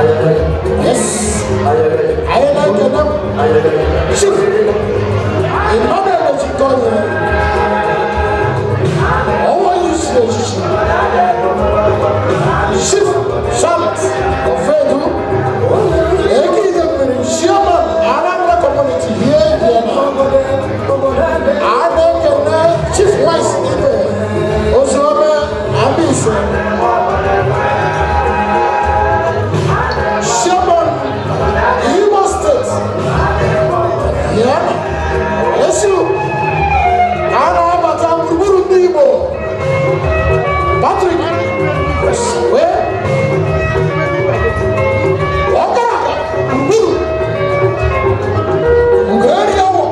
Yes. Anyị na-ekele Chief Emmanuel Ejikoye, ọnwa isi echichi, Chief Charles Ofedu, Ekide Mmiri, Chairman Anambra Community here in Vienna. Anyị na-ekele Chief Wise Ibe Ozuome Ambise, Chairman Imo State Vienna. Yesu, a na-abata gburugburu ndị Igbo. Patrick wee ọkara gburugburu Ugeri ọwụ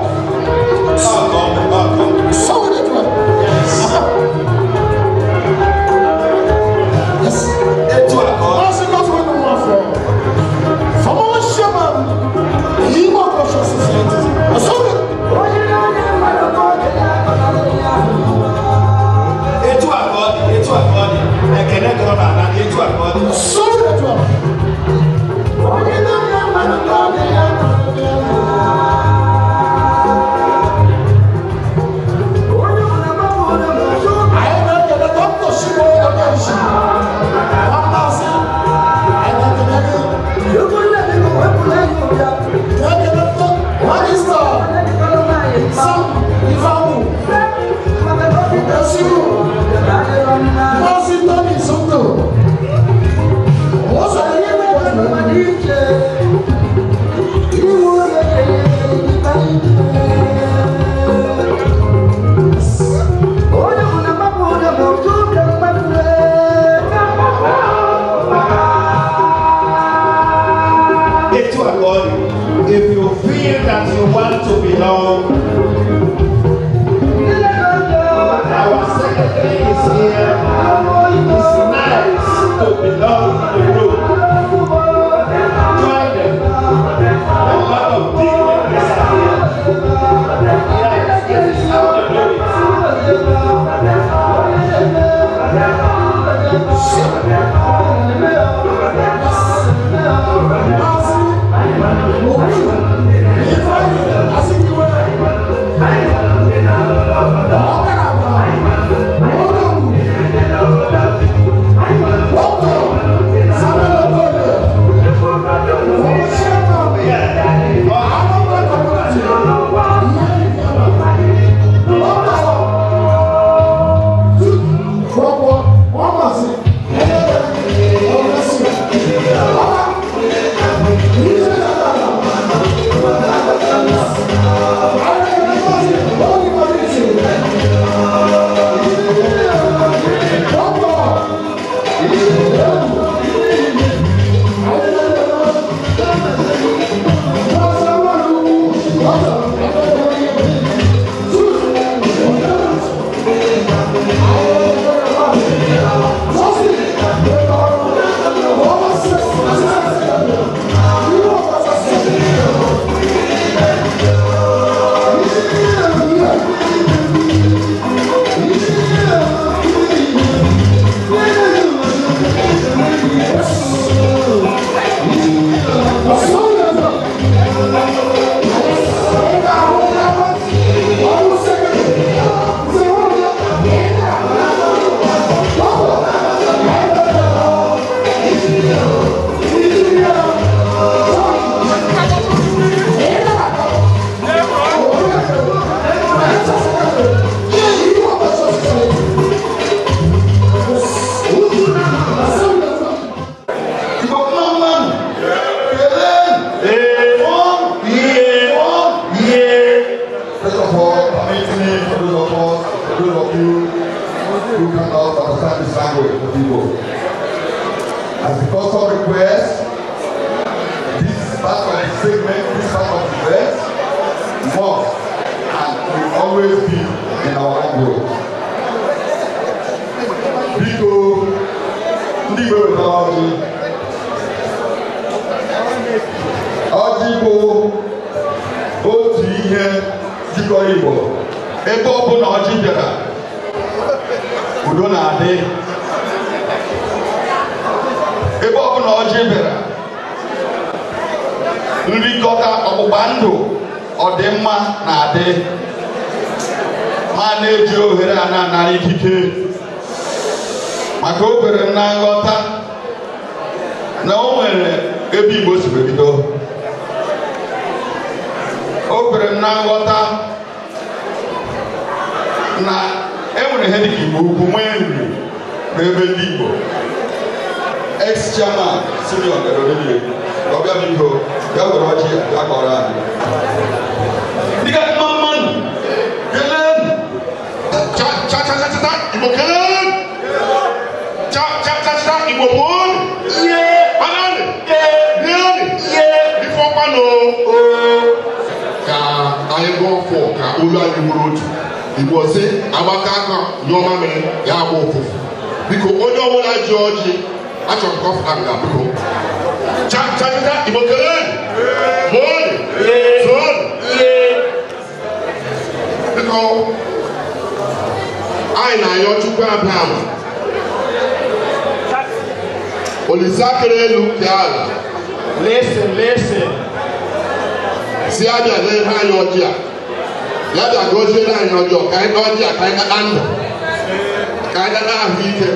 sọwụrụ etu a. Yes. Maazị Godwin Nwafọ, former chairman Igbo Cultural Society. Ọsọwụrụ. Etu a ka ọ dị, etu a ka ọ dị. Ekene dọrọ n'ala, etu a ka ọ dị. Sọwụrụ etu a. Anyị na-ekele Dr. Shimo Onyeisi, Maazị, anyị na-ekele gị. Na-ekele Magister Sam Ifamu, Esiru, Maazị Tony Soto, Ụzọ ihe Etu a ka ọ dị. If you feel that you want to belong, our secretary is here. It's nice to belong to the group. Join them. A lot of dignitaries are here. Yes, this is how they do it. Maazị Ifeanyi Azikiwe, Ọkara Odogwu, Dr. Samuel Okoye, former chairman Anambra Community, Dr. Jude Nwamasị, Igbo mma mmanụ, kelee, one, one. First of all, permit me, for those of us, for those of you who cannot understand this language of Igbo. As the custom requests, this part of the segment, this part of the event must and will always be in our language. Biko, ndị Igbo wetara ọjị. Ọjị bụ otu ihe jikọrọ Igbo. Ebe ọ bụla ọjị bịara, udo na-adị. Ebe ọ bụla ọjị bịara, Nrikọta ọgbụgba ndụ ọdịmma na-adị ma na-eji ohere a na-anara ikike maka o kwere m na nghọta na o nwere ebe Igbo si bido. O kwere m na nghọta na e nwere ihe dịka Igbo ukwu nwee nri n'ebe ndị Igbo. Ex-chairman Simeon Erodilie, ọbịa biko ya were ọjị ya kọrọ anyị. Dịka mma mmanụ, kelee. Cha cha cha cha cha Igbo kelee. Cha cha cha cha Igbo mụọ. Ihe. Banani. Ee. Rieni. Ihe. Ife ọkpanụ. Ka anyị gụọ afọ ka olu anyị wuru otu. Igbo sị agbaka aka nyụọ mamịrị ya agba ụfụfụ. Biko onye ọbụla ji ọjị achọrọ m ka ọ fụta nga biko. Cha cha cha Igbo kelee. Mụọ. Tụọ. Biko anyị na-ayọ Chukwu abịa ama. Olise akịrị elu kee ala. Listen, listen. Si abịa n'ihe anyị ọjị a. Ya bịa goziere anyị ọjọọ ka anyị ọjị a ka anyị kata ndụ. Ka anyị kata ahụike.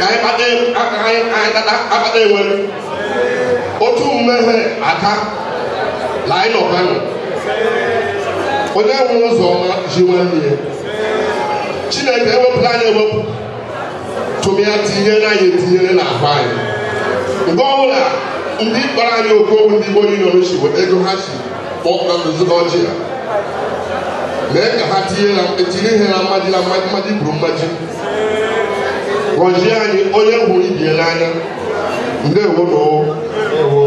Ka anyị kata akpata enwere. Otu mmehie aka la anyị nọkwanụ. Onye nwe ụzọ ọma ji nwanne ya. Chineke ewepụla anyị ewepụ. Tụmịa tinyere anyị etinyere n'ahụ anyị. Mgbe ọbụla ndị kpara anyị okowu ndị Igbo Union si weta ego ha si kpọọ nzukọ ọjị ya. Mee ka ha tinye ihe na mmaji na mmaji kwuru mmaji. Gọzie anyị onye hụrụ ibie n'anya. Ndewo noo. Ndewo.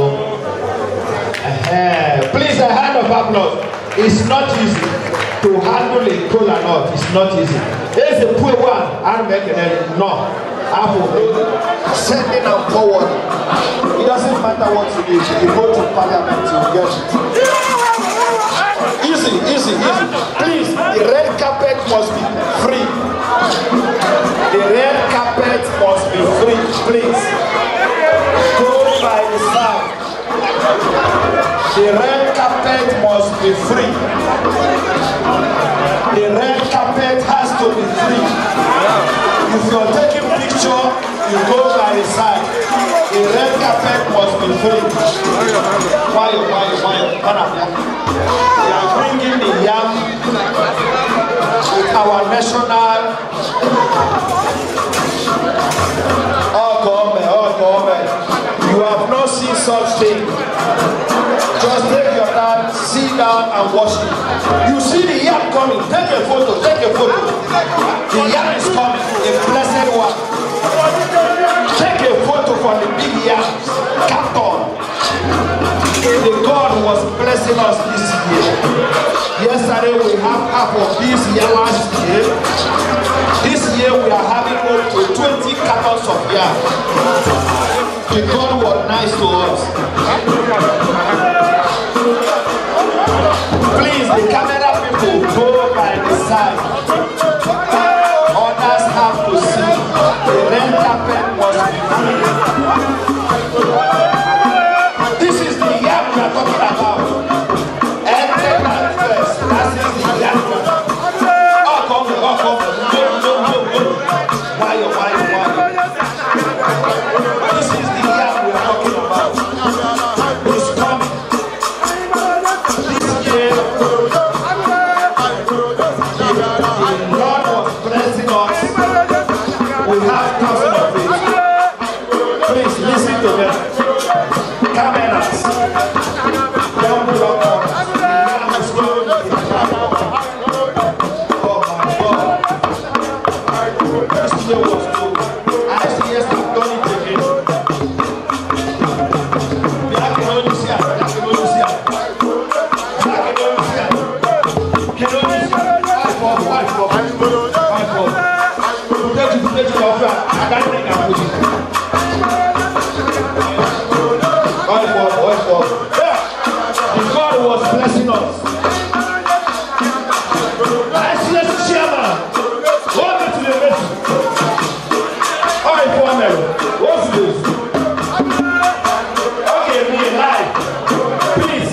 Please, a hand of applause. It's not easy to handle a kola nut. It's not easy. Here's a poor one. I'm making it. No. Sending and forward. It doesn't matter what you do. If you go to parliament, you get it. Easy, easy, easy. Please, the red carpet must be free. The red carpet must be free, please. Go by the side. The red carpet must be free. The red carpet has to be free. If you're taking picture, you go by the side. The red carpet must be free. Why? We are bringing the yam with our national. Oh, come. You have not seen such thing. Just take your time, sit down and watch it. You see the yam coming. Take a photo, take a photo. The yam is coming, a blessed one. Take a photo for the big yams. Carton. The God was blessing us this year. Yesterday we have half of this year last year. This year we are having up to 20 cartons of yam. The God was nice to us. Please, the camera people go by the side. Others have to see. The red carpet must be free. This is the yam we are talking about. Enter that first. That is the yam. Oh, come, oh, come. Go, go, go, go. Why, why, why? This is the yam we are talking about. It's coming. This year, the Lord was blessing us. We have thousands of it. Please listen to them. Cameras. Don't block us. The yam is going. Oh my God. This year was good. I see yes, I've done it again. The God was blessing us. I see the chairman. Welcome to the meeting. All right, what's this? Okay, me live. Please,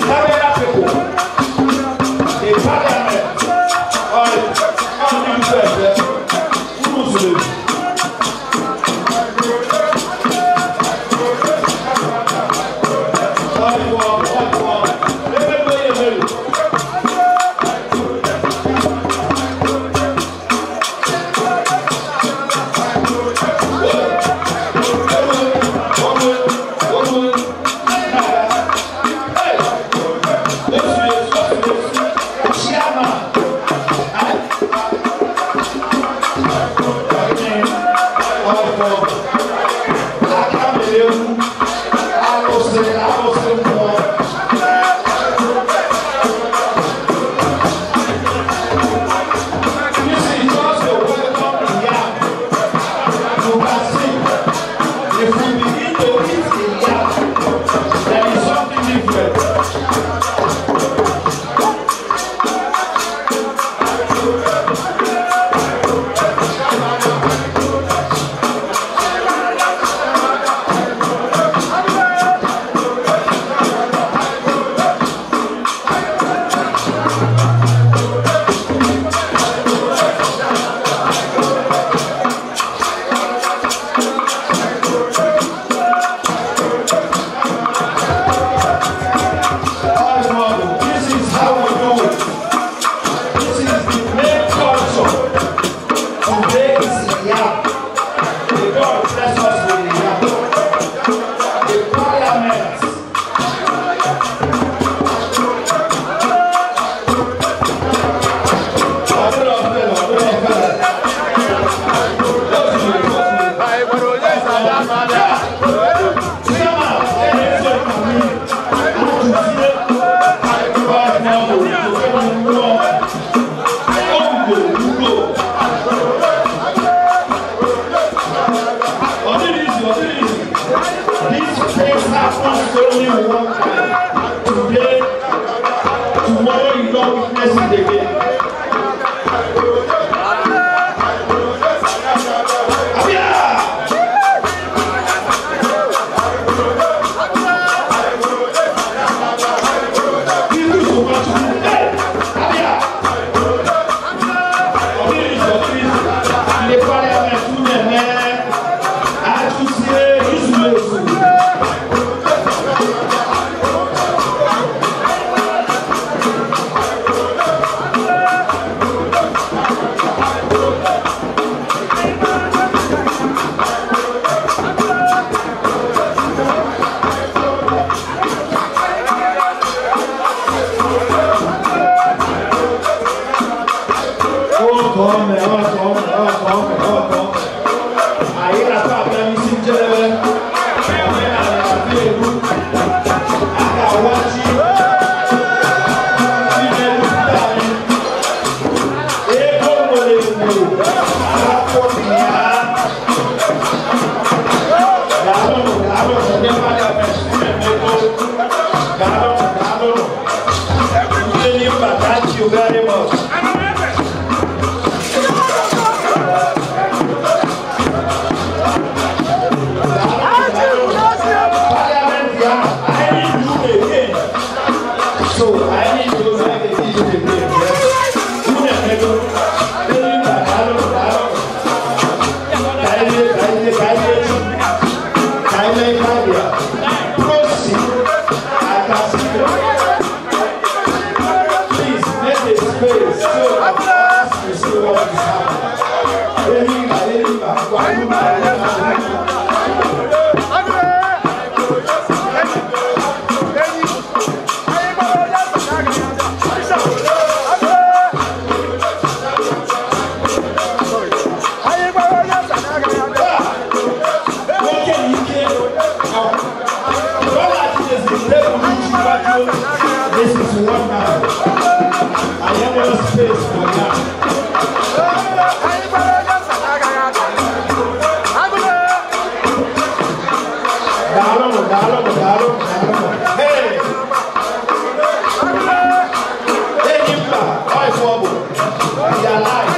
Ugo, Ugo. Ọ dịrị izu. This thing happens only one time. Today, tomorrow you don't witness it again. Abia! Ilu Sokachukwu, hey! Abia! Ọ dịrị izu, ọ dịrị izu. Ndị parliament unu eme achụsie izu ezu. Ọkọ ome, ọkọ ome, ọkọ ome, ọkọ ome. Anyị na-atụ abịa n'isi njedebe. Omenala na-abịa eru. A ga-awa ji. Ndị na-erupụta anyị. Ego nwere egwu. Akwụkwọ dị ya. Daalụnụ, daalụnụ, ndị parliament unu emego. Daalụnụ, daalụnụ. Ndị Enyimba, thank you very much. Parliament, yeah, I need you again. So I need to make a issue again. Yes. Unu emego. Enyimba, daalụnụ, daalụnụ. Ka anyị lie, ka anyị lie, ka anyị lie echi. Ka anyị mee ife anyị bịa. Proceed. I can see them. Please make a space so that others will see what is happening. Enyimba, Enyimba, gwa Enyimba, Enyimba, Enyimba. Nwoke na ike dọla tinyezie tebụl iji kwatuo. This is one now. I have no space for that. Daalụnụ, daalụnụ, daalụnụ, daalụnụ. Hey! Enyimba, ọ ife ọ bụ. We are live.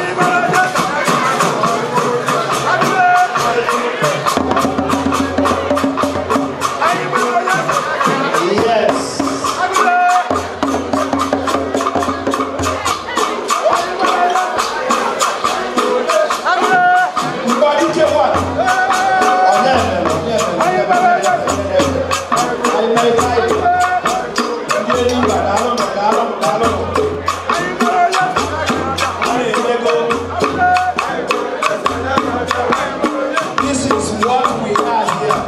Yes. Mgbadike one. Onye emere, onye emere, onye emere, onye emere, onye emere. Anyị mere ife anyị dị. Ndị Enyimba, daalụnụ, daalụnụ, daalụnụ. Unu emego. This is what we are here.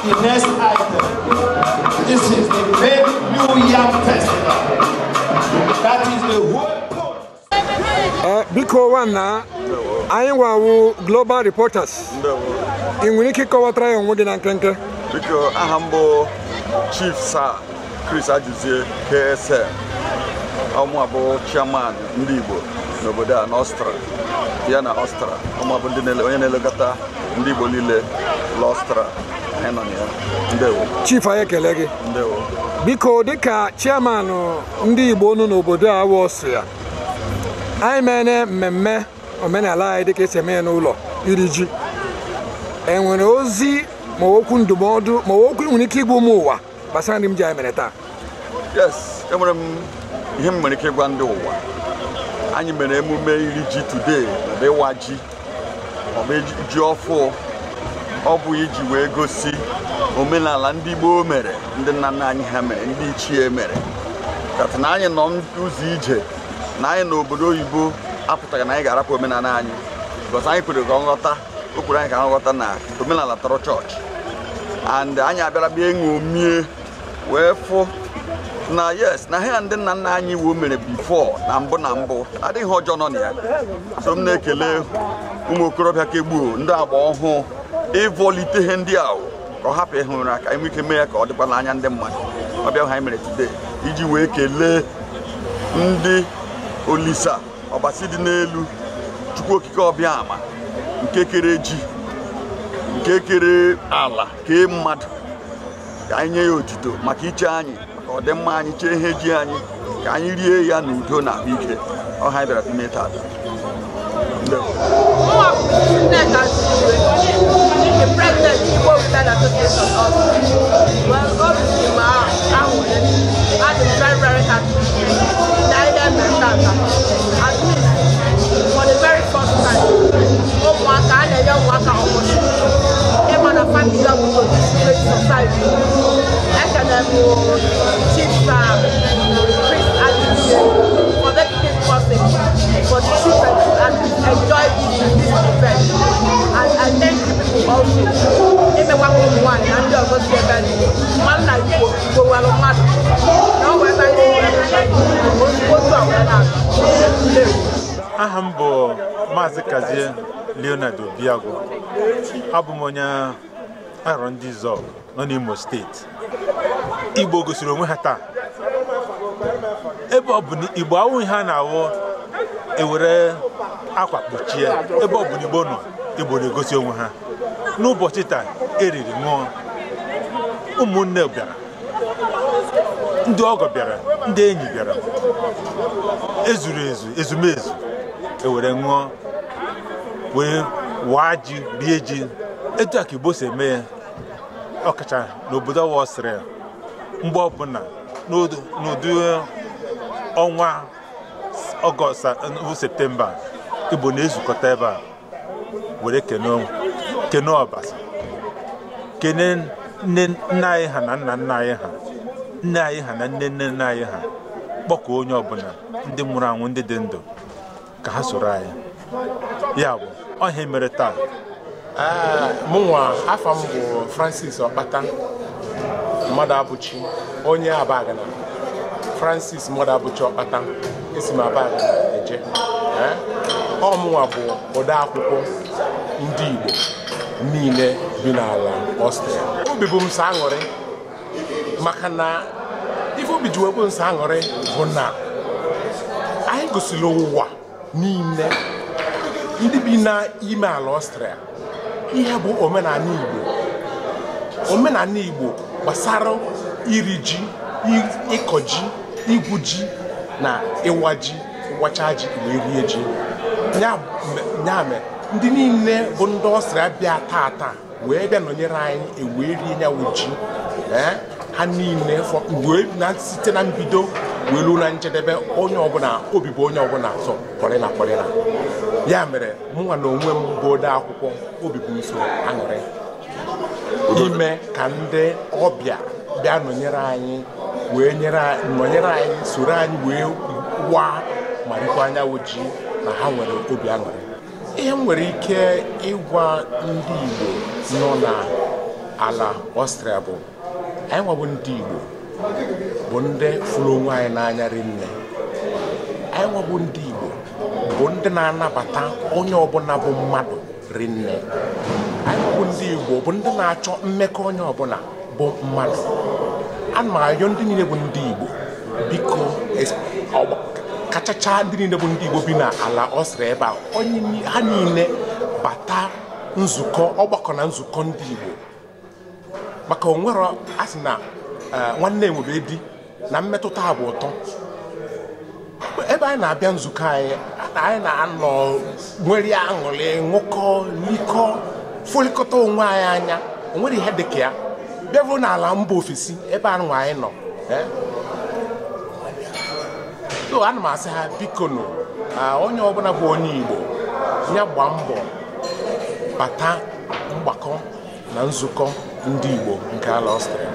The next item. This is the main New Yam Festival. That is the whole point. Biko nwanna anyị nwawu Global Reporters, ị nwere ike ịkọwatara ya onwe gị na nkenke? Biko, aha m bụ Chief Sir Chris Ajuzie KSM. Ọmụ abụ chairman ndị Igbo n'obodo a n'Ọstra ya na Ọstra. Ọmụ abụ ndị onye na-elekọta ndị Igbo niile l'Ọstra anyị nọ na ya. Ndewo. Chief, anyị ekele gị. Ndewo. Biko, dịka chairman ndị Igbo nọ n'obodo a wụ Ọstrịa, anyị mere mmemme omenala anyị dịka esi eme ya n'ụlọ, iri ji. Enwere ozi ma okwu ndụmọdụ ma okwu ị nwere ike ịgwa ụmụ ụwa gbasara ndị m ji anyị mere taa? Yes, enwere m ihe m nwere ike ịgwa ndị ụwa. Anyị mere emume iri ji today, maọbụ ịwa ji, maọbụ ji ọfụ. Ọ bụ iji wee gosi omenala ndị gboo mere, ndị nna nna anyị ha mere, ndị ichie mere, that na anyị nọ ụzọ ije na anyị n'obodo oyibo apụtaghị na anyị ga-arapụ omenala anyị, because anyị kwere ka nghọta o kwere anyị ka nghọta na omenala tọrọ chọọchị, and anyị abịara bịa ṅomie wee fụ na yes, na ha ndị nna nna anyị wo mere before na mbụ na mbụ adịghị ọjọọ nọ na ya. So m na-ekele ụmụ okorobịa kegbuo ndị agba ọhụụ ịvọlite ihe ndị ahụ ka ọ hapụ ịhụ ụra, ka anyị nwee ike mee ya ka ọ dịkwa n'anya ndị mmadụ. Ọbịa ha anyị mere today iji wee kelee ndị Olisa. Ọbasi dị n'elu, Chukwu okike ọbịa ama, nke kere ji, nke kere ala, kee mmadụ, ka anyị nye ya otito maka iche anyị, maka ọdịmma anyị, chee ihe ji anyị, ka anyị rie ya n'udo na ahụike. Ọha anyị bịara ime tata. The president Igbo Women Association also. Well, obviously, I'm very, very happy. At least for the very first time, ụmụaka a na-enye ụmụaka opportunity ịma na family of this society. Ekene m Chief Chris Adichie for making it possible for the children to at least enjoy this event. And I thank you people also. Imekwa ụmụ nwaanyị na ndị ọzọ si ebe ndị nwanna Igbo Igbo nwere mmadụ na ọ wee ebe anyị si wee otu a wee na-aga. Aha m bụ Maazị Kazie Leonard Obiagwu. Abụ m onye Arọ Ndị Izọgụ nọ n'Imo Steeti. Igbo gosiri onwe ha taa. Ebe ọ bụ na Igbo awụ ihe a na-awụ ewere akwa kpuchie, ebe ọ bụ na Igbo nọ, Igbo na-egosi onwe ha. N'ụbọchị taa, eriri ṅụọ, ụmụnne bịara, ndị ọgọ bịara, ndị enyi bịara, ezuru ezu, ezumezu, ewere ṅụọ, wee waa ji, rie ji. Etu a ka Igbo si eme ya, ọkacha n'obodo Ọstria, mgbe ọbụla n'ụdị ọnwa Ọgọst bụ Septemba, Igbo na-ezukọta ebe a were kene Ọbasi, kene nne nna anyị ha na nna nna anyị ha, nne anyị ha na nne nne nna anyị ha, kpọkuo onye ọbụla, ndị nwụrụ anwụ, ndị dị ndụ, ka ha soro anyị. Ya bụ ọhịa mere taa. Mụnwa afa m bụ Francis Ọkpata Mmadụ Abụchi, onye Abagana. Francis Mmadụ Abụchi Ọkpata, esi m Abagana eje. Ọ mụnwa bụ ode akwụkwọ ndị Igbo niile bi n'ala Ọstrịa. Obi bụ m sọ aṅụrị, maka na ife obi ji wee bụ nsọ aṅụrị bụ na anyị gosiri ụwa niile ndị bi n'ime ala Ọstrịa ihe bụ omenala Igbo. Omenala Igbo gbasara iri ji, ịkọ ji, igwu ji na ịwa ji, ịwacha ji wee rie ji. Ya mere ndị niile bụ ndị Ọstrịa bịa tata wee bịa nọnyere anyị wee rie nyawu ji. Ha niile wee na site na mbido wee ruo na njedebe, onye ọbụla obi bụ onye ọbụla sọ kọrịna kọrịna. Ya mere mụnwa na onwe m bụ ode akwụkwọ, obi bụ nso aṅụrị ime ka ndị ọbịa bịa nọnyere anyị wee nọnyere anyị, soro anyị wee waa ma rikwa anyanwụ ji na ha nwere obi aṅụrị. Ihe m nwere ike ịgwa ndị Igbo nọ n'ala Ọstrịa bụ anyị nwabụ ndị Igbo bụ ndị fụrụ onwe anyị n'anya rinne. Anyị nwabụ ndị Igbo bụ ndị na-anabata onye ọbụla bụ mmadụ rinne. Anyị nwabụ ndị Igbo bụ ndị na-achọ mmekọ onye ọbụla bụ mmadụ. Ana m ayọ ndị niile bụ ndị Igbo, biko, kachacha ndị niile bụ ndị Igbo bi n'ala Ọstrịa ebe a, onye ha niile bata nzukọ ọgbakọ na nzukọ ndị Igbo, maka onwero a sị na nwanne enwebe di na mmetụta bụ ụtọ. Ebe anyị na-abịa nzukọ anyị, anyị na-anọ nwere aṅụrị, ṅụkọ, likọ, fụlikọta onwe anyị anya, onwere ihe dị ka ya. Bịa n'ala mba ofesi ebe anụ anyị nọ, so ana m asị ha biko nụ, onye ọbụla bụ onye Igbo ya gbaa mbọ bata mgbakọ na nzukọ ndị Igbo nke ala Ọstrịa.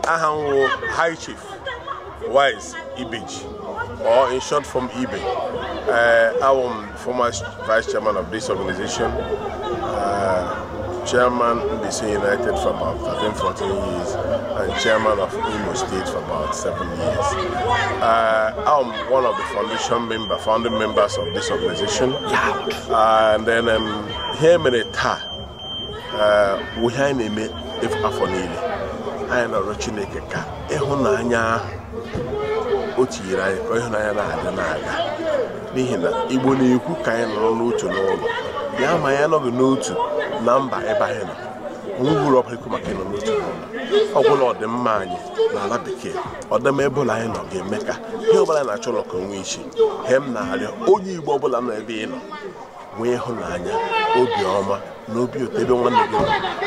Aha m wụ High Chief Wise Ibeji, or in short from Ibe. I am former vice chairman of this organization, chairman Mbaise United for about 13-14 years, and chairman of Imo State for about 7 years. I'm one of the founding members of this organization. And then here mere taa, ihe anyị na-eme afọ niile, anyị nọrọ Chineke ka ịhụnanya o tinyere anyị, ka ịhụnanya na-adị na-aga. N'ihi na Igbo na-ekwu ka anyị nọrọ n'otu n'ụlọ ya ma anyị anọghị n'otu na mba ebe anyị nọ onweghị uru ọbụla ikwu maka ịnọ n'otu n'ụlọ ọgwụla ọdịmma anyị n'ala bekee ọdịmma ebe ụlọ anyị nọ ga-eme ka ihe ọbụla anyị na-achọ ụlọ ka onwe isi he m na-arịọ onye Igbo ọbụla nọ ebe ị nọ nwee ịhụnanya obiọma na obi ụtọ ebe nwanne gị nọ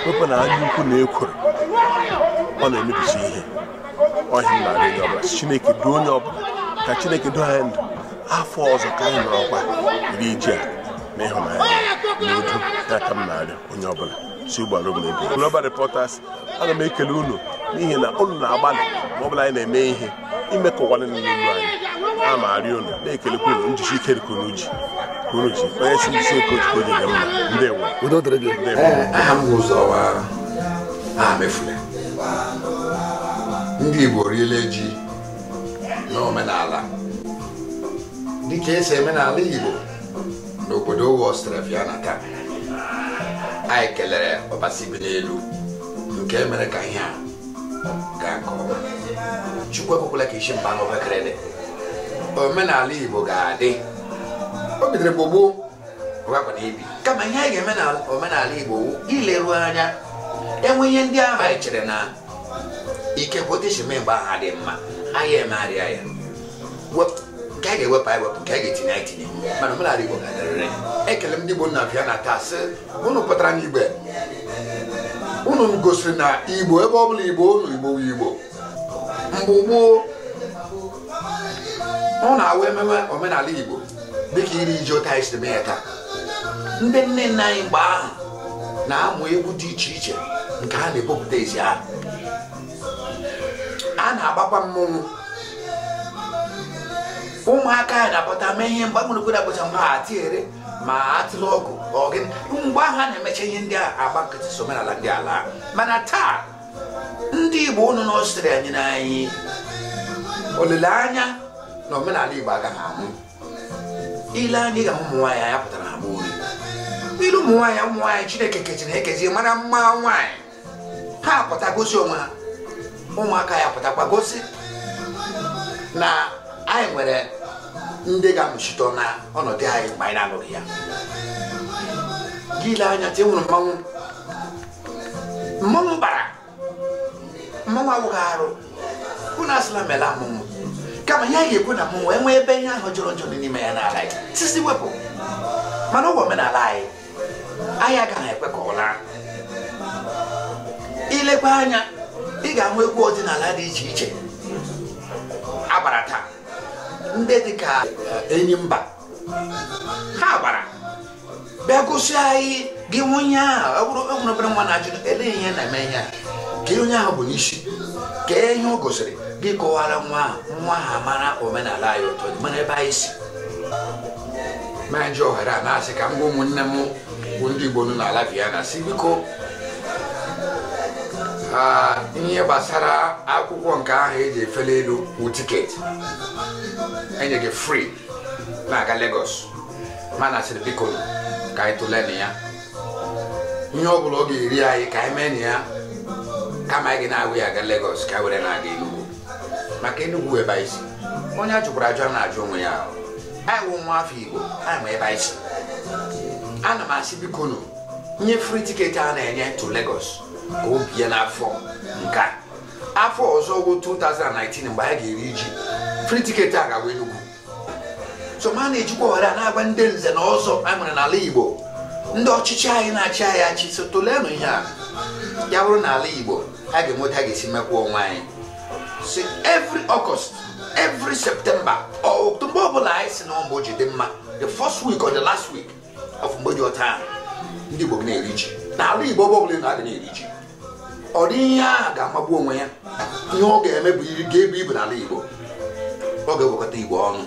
wepụ na anya ukwu na ekworo ọ na-emebichi ihe ọhịa m na-arịọ onye ọbụla Chineke duo onye ọbụla ka Chineke duo anyị ndụ afọ ọzọ ka anyị nọrọkwa iri ji a na ịhụnanya na udo ya ka m na-arịọ onye ọbụla si ụgbọala obodo ebi. Global Reporters, ana m ekele unu n'ihi na unu na-agbalị ma ọ bụla anyị na-eme ihe ime ka ụwa niile n'olu anyị a ma arịọ unu na-ekelekwa unu njisi ike ka unu ji onye si njisi ike oji ka o ji dị mma. Ndewo. Udo dịrị gị. Aha m bụ Ụzọma Amefule. Ndị Igbo riela ji n'omenala dịka esi eme n'ala Igbo n'obodo Austria Vienna taa. Anyị kelere Ọbasi bi n'elu nke mere ka ihe a gaa nke ọma. Chukwu ekwekwala ka isi mba n'obekere dị. Omenala Igbo ga-adị. O bidoro mgbe gboo ọgakwa na ebi kama ihe anyị ga-eme na omenala Igbo wụ ileru anya enwe ihe ndị ahụ anyị chere na ikekwe otu esi mee mgbe ahụ adị mma anyị emegharịa ya nke a ga-ewepụ anyị wepụ nke a ga-etinye anyị tinye mana omenala Igbo ga-adịrịrị. Ekele m ndị Igbo na Vienna taa sị unu pụtara n'igbe unu gosiri na Igbo ebe ọ bụla Igbo unu Igbo wụ Igbo. Mgbe gboo ọ na-awụ ememe omenala Igbo dịka iri ji otu anyị siri mee ya taa. Ndị nne nna anyị mgbe ahụ na-amụ egwu dị iche iche nke ha na-ebupụta ezi ahụ. A na-agbakwa mmọnwụ ụmụaka anyị na-apụta mee ihe mgbe mụrụ abụcha mgbe ha atiere ma atịla ọgụ ọgịnị mgbe ahụ a na-emecha ihe ndị a agba nkịtị so omenala ndị ala. Mana taa ndị Igbo unu n'Ọstrịa nyere anyị olileanya na omenala Igbo agaghị anwụ. Ile anya ga ụmụ nwaanyị anya pụtara agba ori ilu ụmụ nwaanyị Chineke kechiri ekezie mara mma nwaanyị ha apụta gosi onwe ha ụmụaka ya pụtakwa gosi na anyị nwere ndị ga-anọchite na ọnọdụ anyị mgbe anyị na-anọghị ya. Gị ile anya tie nwere mmanwụ mmanwụ bara mmanwụ awụghị arụ unu asịla mela mmanwụ kama ihe anyị ga-ekwu na mmanwụ enwee ebe ihe ahụ jọrọ njọ dị n'ime ya n'ala anyị sisi wepụ mana ụwa omenala anyị anyị agaghị ekwe ka ọ laa. Ilekwa anya ị ga-ahụ egwu ọdịnala dị iche iche agbara taa ndị dịka enyi mba ha gbara bịa gosi anyị gị nwunye ahụ ọ bụrụ enwere obere nwa na-ajụ elee ihe na-eme ihe a ka onye ahụ bụ n'isi ka ihe o gosiri gị kọwara nwa ahụ nwa ahụ mara omenala anyị ụtọ dị mara ebe anyị si. Ma ji ohere a na-asị ka m gwa ụmụnne m bụ ndị Igbo nọ n'ala Vienna si biko ihe gbasara akwụkwọ nke ahụ eji efeli elu wụ tiketi enye gị free na-aga Lagos mana sịrị biko ka anyị tụlee na ya ihe ọ bụla ọ ga-eri anyị ka anyị mee na ya kama anyị ga na-awụ ya aga Lagos ka were na-aga Enugu maka Enugu ebe anyị si. Onye a jụkwara ajụ a na-ajụ onwe ya anyị wụ nwa afọ Igbo anyị ma ebe anyị si. Ana m asị biko nụ nye free tiketi a na-enye to Lagos ka o bie n'afọ nke afọ ọzọ wụ 2019 mgbe anyị ga-eri ji free tiketi a ga-awụ Enugu. So ma na-ejikwa ohere a na-agba ndị nze na ọzọ anyị nwere n'ala Igbo ndị ọchịchị anyị na-achị anyị achị so tụleenụ ihe a ya bụrụ n'ala Igbo a ga-enweta ga-esi mekwa onwe anyị si every August every September or October ọbụla anyị si na mgbe o ji dị mma the first week or the last week of mgbe dị ọta ndị Igbo na-eri ji n'ala Igbo ọbụla na-adị na-eri ji ọ dị ihe ahụ ga-amagbu onwe ya ihe ọ ga-eme bụ ga-ebu ibu n'ala Igbo ọ ga-ewekọta Igbo ọnụ.